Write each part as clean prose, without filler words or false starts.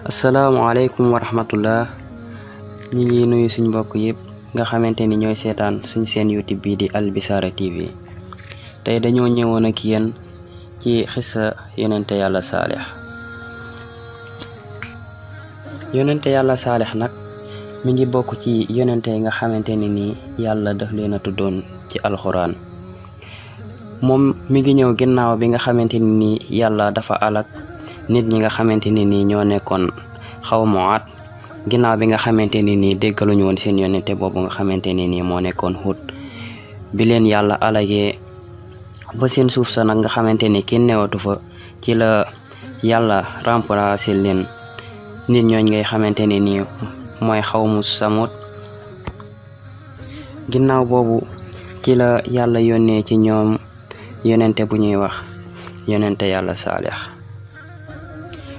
Assalamualaikum warahmatullah. ñi ngi nuyu suñ mbokk yépp nga xamanteni ñoy sétane suñ seen YouTube bi di Al Bichara TV. tay dañoo ñëwoon ak yeen ci xissa yonente yalla Salih. yonente yalla Salih nak mi ngi bokk ci yonente nga xamanteni ni yalla daf leena tuddoon ci alquran. mom mi ngi ñëw ginnaw bi nga xamanteni ni yalla dafa alak nit ñi nga xamanteni ni ñoo nekkon xawmu at ginaaw bi nga xamanteni ni déggaluñu won seen yonente bobu nga xamanteni ni mo nekkon Hud bi leen yalla alagé ba seen suuf sa nak nga xamanteni kenn newatu fa ci la yalla remplacer leen nit ñooñ ngay xamanteni ni moy xawmu Samud. ginaaw bobu ci la yalla yónnee ci ñoom yonente bu ñuy wax yonente yalla Salih.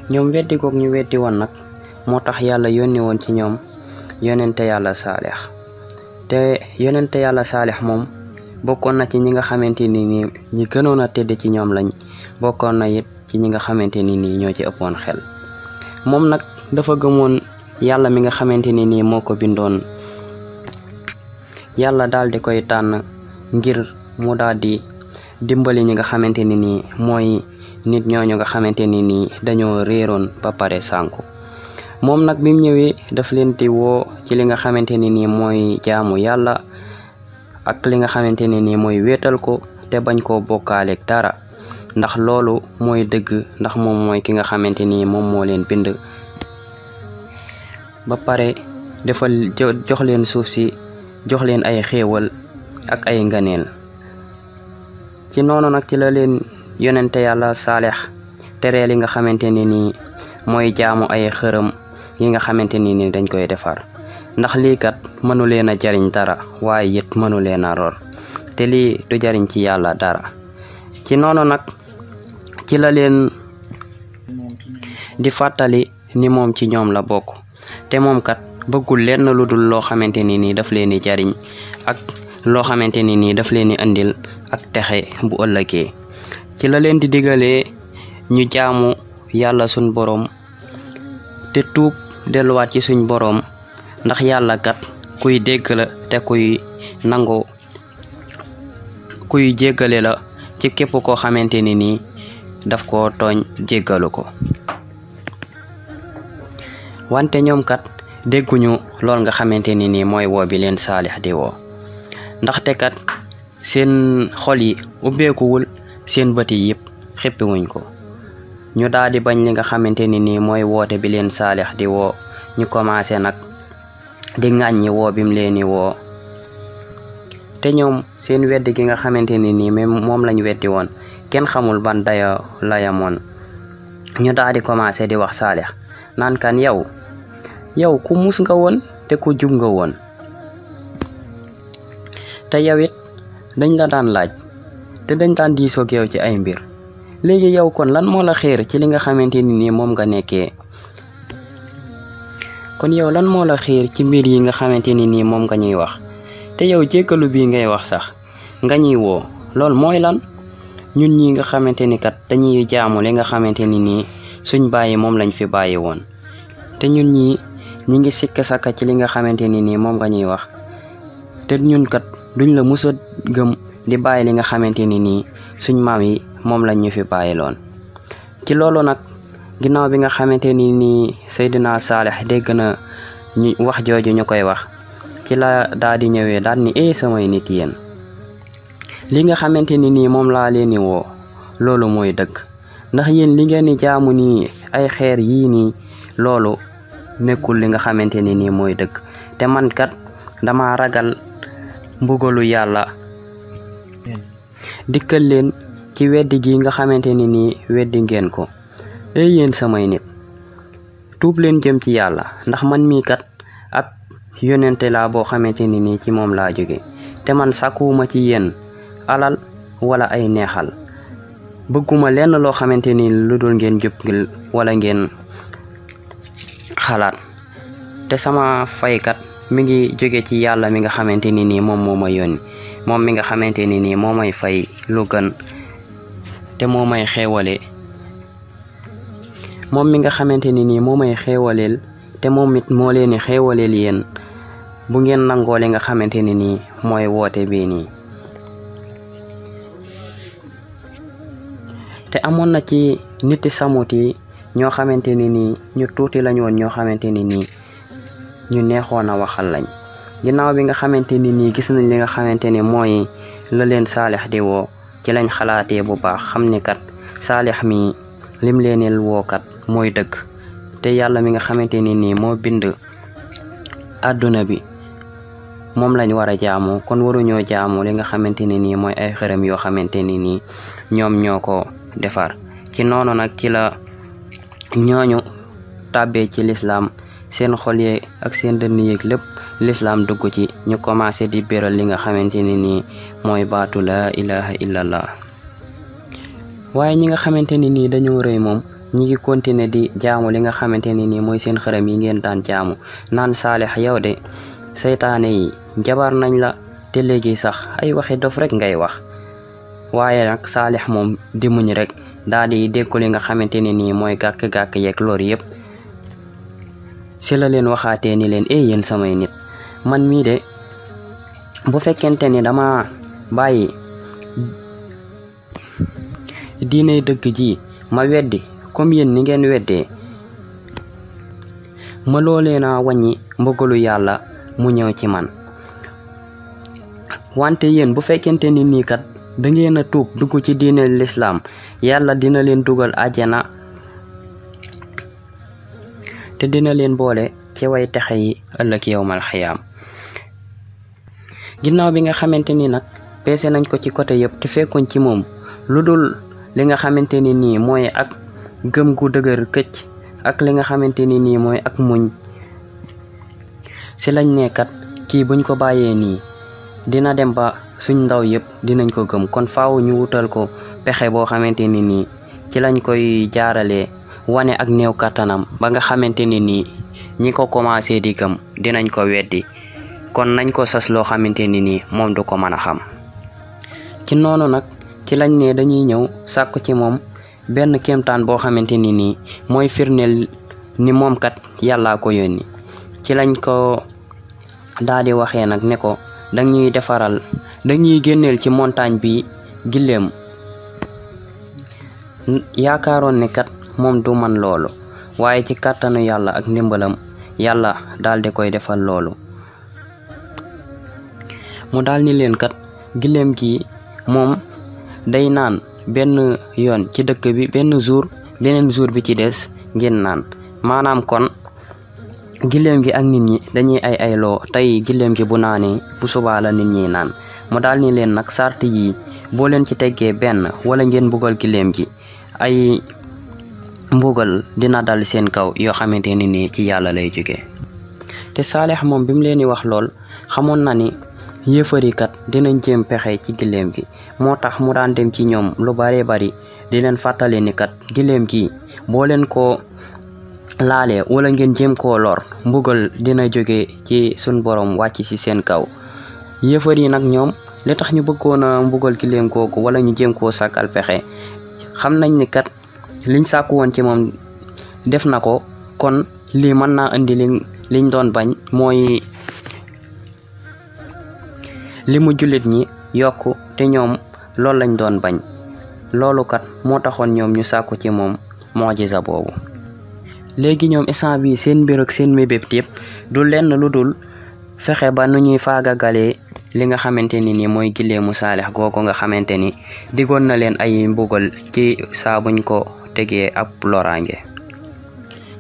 ñoom weddi gog ñu weddi won nak motax yalla yónni won ci ñoom yonente yalla Salih. te yonente yalla Salih mom bokkon na ci ñi nga xamanteni ni ñi gënon na tedd ci ñoom lañ, bokkon na yit ci ñi nga xamanteni ni ñoo ci ëppon xel. mom nak dafa gëmon yalla mi nga xamanteni ni moko bindon, yalla dal di koy tan ngir mu daldi dimbali ñi nga xamanteni ni moy nit ñooñu nga xamanteni ni dañoo réeroon ba paré sanku. mom nak bim ñëwé daf leen di wo ci li nga xamanteni ni moy jaamu yalla ak li nga xamanteni ni moy wétal ko te bañ ko bokkaale ak dara, ndax loolu moy dëgg, ndax mom moy ki nga xamanteni mom mo leen bind ba paré defal jox leen suuf si, jox leen ay xéewal ak ay nganeel. ci noonu nak ci la leen yonente yalla Salih tere li nga xamanteni ni moy jaamu ay xërem yi nga xamanteni ni dañ koy defar, ndax li kat mënu leena jariñ dara waye yit mënu leena ror, te li du jariñ ci yalla dara. ci noonu nak ci la leen di fatali ni mom ci ñoom la bokk, te mom kat bëggul lenn ludul lo xamanteni ni daf leen di jariñ ak lo xamanteni ni daf leen di andil ak texe bu ëllëgé. ci la leen di digalé ñu jaamu yalla suñ borom te tuub delluwaat ci suñ borom, ndax yalla kat kuy dégg la te kuy nango kuy jéggalé la ci képp ko xamanteni ni daf ko togn jéggalu ko. wante ñoom kat dégguñu lool nga xamanteni ni moy wo bi leen Salih di wo, ndaxte kat seen xol yi ubbeekuwul, seen bët yi yëpp xippi wuñ ko. ñu daal di bañ li nga xamanteni ni moy woote bi leen Salih di wo, ñu commencé nak di ŋàññi wo bim leeni wo. te ñoom seen weddi gi nga xamanteni ni mom lañ weddi won kenn xamul ban daya la yamoon. ñu daal di commencé di wax Salih nan kan yow ku mus nga won te ku jub nga won, te yawit dañ la daan laaj te dañ daan diisoog yow ci ay mbir. léegi yow kon lan moo la xeer ci li nga xamanteni ni moom nga nekkee? kon yow lan moo la xeer ci mbir yi nga xamanteni ni moom nga ñuy wax? te yow jéggalu bi ngay wax sax nga ñuy woo lool mooy lan? ñun ñi nga xamanteni kat dañuy jaamu li nga xamanteni ni suñ bàyyi moom lañ fi bàyyi woon, te ñun ñi ngi sikk saka ci li nga xamanteni ni moom nga ñuy wax, te ñun kat duñ la mësa gëm di bàyyi li nga xamanteni ni suñ maam yi mom lañ ñu fi bayiloon. ci loolu nak ginaaw bi nga xamanteni ni Seydina Salih dégg na ñi wax jooju ñukoy wax, ci la daal di ñëwé daal ni samay nit yeen li nga xamanteni ni mom la leeni wo loolu moy dëgg, ndax yeen li ngeen ni jaamu ni ay xeer yi ni loolu nekkul li nga xamanteni ni moy dëgg, te man kat dama ragal mbugalu yalla dikkal leen ci weddi gi nga xamanteni ni weddi ngeen ko. yeen samay nit tuub leen jëm ci yalla, ndax man mi kat ab yonente la bo xamanteni ni ci mom la jóge, te man sakuma ci yeen alal wala ay neexal. bëgguma lenn lo xamanteni ludul ngeen jëp wala ngeen xalaat, te sama faykat mi ngi jóge ci yalla mi nga xamanteni ni mom moma yoni, mom mi nga xamanteni ni momay fay lu gën te momay xéewale moom mi nga xamante ni nii moo may xéewaleel te moom it moo leen di xéewaleel yéen bu ngeen nangoo li nga xamante ni nii mooy woote bii nii. te amoon na ci niti samut yi ñoo xamante ni nii ñu tuuti lañ woon ñoo xamante ni nii ñu neexoon a waxal lañ. ginnaaw bi nga xamante ni nii gis nañ li nga xamante ni mooy la leen Saalix di woo ci lañ xalaatee bu baax xam ni kat Saalix mi lim leenil wookat mooy dëgg te yàlla mi nga xamante ni nii moo bind àdduna bi moom lañ war a jaamu kon waruñoo jaamu li nga xamante ni nii mooy ay xërëm yoo xamante ni nii ñoom ñoo ko defar. ci noonu nag ci la ñooñu tàbbee ci lislaam seen xol yi ak seen dënn yeeg lépp lislaam dugg ci ñu commencé di béral li nga xamante ni nii mooy baatu laa ilaha illallah. waaye ñi nga xamante ni nii dañoo rëy moom ñi ngi continuer di jaamu li nga xamante ni nii mooy seen xërëm yi ngeen daan jaamu naan Saalix yow de seytaane yi jabar nañ la te léegi sax ay waxi dof rek ngay wax. waaye nag Saalix moom di muñ rek daal di dékku li nga xamante ni nii mooy gàkk-gàkk yeeg lor yëpp. si la leen waxaatee ni leen yéen samay nit man mii de bu fekkente ni dama bàyyi diine dëgg ji ma weddi comme yéen ni ngeen weddee ma loolee naa wàññi mbëggalu yàlla mu ñëw ci man. wante yéen bu fekkente ni nii kat da ngeen a tuub dugg ci diine lislaam yàlla dina leen dugal àjjana te dina leen boole ci way texe yi ëllëg yawmal xiyaam. ginnaaw bi nga xamante ni nag peese nañ ko ci côté yëpp te fekkuñ ci moom lu dul li nga xamante ni nii mooy ak gëm gu dëgër këcc ak li nga xamante ni nii mooy ak muñ si lañ nekkat kii buñ ko bàyyee nii dina dem ba suñ ndaw yëpp dinañ ko gëm kon faaw ñu wutal ko pexe boo xamante ni nii ci lañ koy jaaralee wane ak néew kattanam ba nga xamante ni nii ñi ko commencé di gëm dinañ ko weddi kon nañ ko sas loo xamante ni nii moom du ko mën a xam. ci noonu nag ci lañ ne dañuy ñëw sàkku ci moom benn kéemtaan boo xamante ni nii mooy firndeel ni moom kat yàllaa ko yónni. ci lañ ko daal di waxee nag ne ko dañuy defaral dañuy génneel ci montagne bi giléem. yaakaaroon ne kat moom du man loolu waaye ci kàttanu yàlla ak ndimbalam yàlla daal di koy defal loolu. mu daal ni leen kat giléem gi moom day naan benn yoon ci dëkk bi benn jour beneen jour bi ci des ngeen naan maanaam kon giléem gi ak nit ñi dañuy ay loo tey giléem gi bu naanee bu subaa la nit ñi naan. mu daal ni leen nag sart yi boo leen ci teggee benn wala ngeen mbugal giléem gi ay mbugal dina dal seen kaw yoo xamante ni nii ci yàlla lay jóge. te Saalix moom bi mu leen di wax lool xamoon na ni yéefarikat dinañ jéem pexe ci giléem gi moo tax mu daan dem ci ñoom lu bare bari di leen fàttali ni kat giléem gi boo leen ko laalee wala ngeen jéem koo lor mbugal dina jóge ci sun borom wàcc ci seen kaw. yéefar yi nag ñoom li tax ñu bëggoon a mbugal giléem googu wala ñu jéem koo sàkkal pexe xam nañ ni kat liñ sàkku woon ci moom def na ko kon lii mën naa indi liñ doon bañ mooy li mu jullit ñi yokku te ñoom loolu lañ doon bañ. loolu kat moo taxoon ñoom ñu sàkku ci moom mujiza boobu. léegi ñoom instant bi seen mbir ak seen mébét yëpp du lenn lu dul fexe ba nu ñuy faagagalee li nga xamante ni nii mooy giléemu Saalix googu nga xamante ni diggoon na leen ay mbugal ci saa buñ ko tegee ab loraange.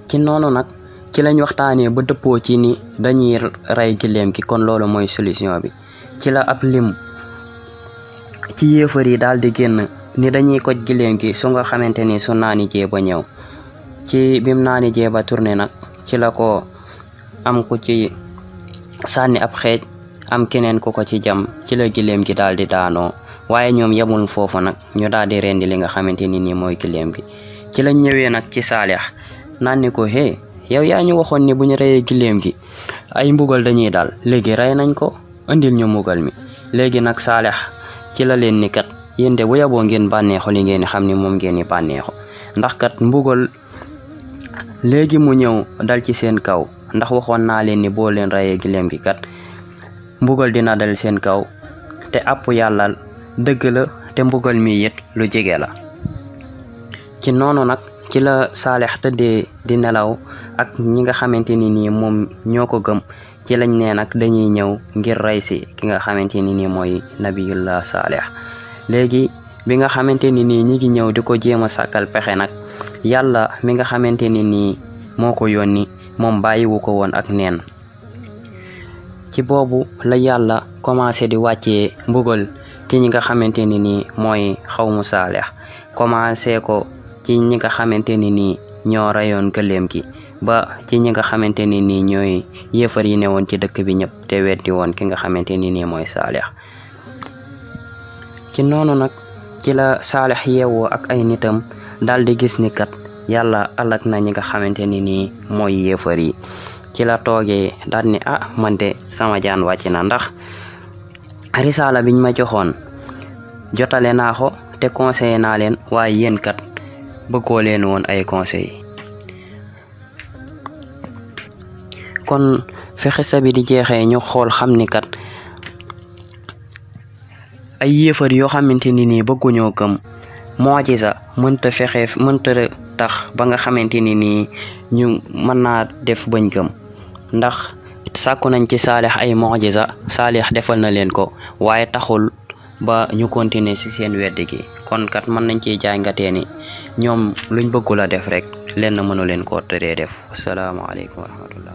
ci noonu nag ci lañ waxtaanee ba dëppoo ci ni dañuy rey giléem gi kon loolu mooy solution bi. ci la ab lim ci yéefar yi daal di génn ni dañuy koj giléem gi su nga xamante ni su naani jee ba ñëw. ci bim naani jee ba tourné nag ci la ko am ku ci sànni ab xeej am keneen ku ko ci jam ci la giléem gi daal di daanoo waaye ñoom yemul foofu nag ñu daal di rendi li nga xamante ni nii mooy giléem gi. ci lañ ñëwee nag ci Saalix naan ni ko yow yaa ñu waxoon ni bu ñu reyee giléem gi ay mbugal dañuy daal léegi rey nañ ko indil ñu mbugal mi. léegi nag Saalix ci la leen ni kat yéen de bu yaboo ngeen bànneexu li ngeen xam ni moom ngeen di bànneexu ndax kat mbugal léegi mu ñëw dal ci seen kaw ndax waxoon naa leen ni boo leen rayee gileem gi kat mbugal dina dal seen kaw te àpp yàlla dëgg la te mbugal mi it lu jege la. ci noonu nag ci la Saalix tëddee di nelaw ak ñi nga xamante ni nii moom ñoo ko gëm ci lañ ne nag dañuy ñëw ngir rey si ki nga xamante ni nii mooy nabiyullah Saalix. léegi bi nga xamante ni nii ñi ngi ñëw di ko jéem a sàkkal pexe nag yàlla mi nga xamante ni nii moo ko yónni moom bàyyiwu ko woon ak neen. ci boobu la yàlla commencé di wàccee mbugal ci ñi nga xamante ni nii mooy xawmu Saalix commencé ko ci ñi nga xamante ni nii ñoo rayoon gëléem gi ba ci ñi nga xamante ni nii ñooy yéefar yi ne woon ci dëkk bi ñëpp te weddi woon ki nga xamante ni nii mooy Saalix. ci noonu nag ci la Saalix yeewoo ak ay nitam daal di gis ni kat yàlla alak na ñi nga xamante ni nii mooy yéefar yi. ci la toogee daal ni man de sama jaan wàcc na ndax risaala biñ ma joxoon jotale naa ko te conseillé naa leen waaye yéen kat bëggoo leen woon ay conseil. kon fi xisa bi di jeexee ñu xool xam ni kat ay yéefar yoo xamante ni nii bëgguñoo gëm mu'jiza mënta tax ba nga xamante ni nii ñu mën naa def bañ gëm ndax sàkku nañ ci Saalix ay mu'jiza Saalix defal na leen ko waaye taxul ba ñu continuer ci seen weddi gi. kon kat mën nañ ciy jàngatee ni ñoom luñ bëggul a def rek lenn mënu leen ko teree def. asalaamaaleykum wa rahmatullah.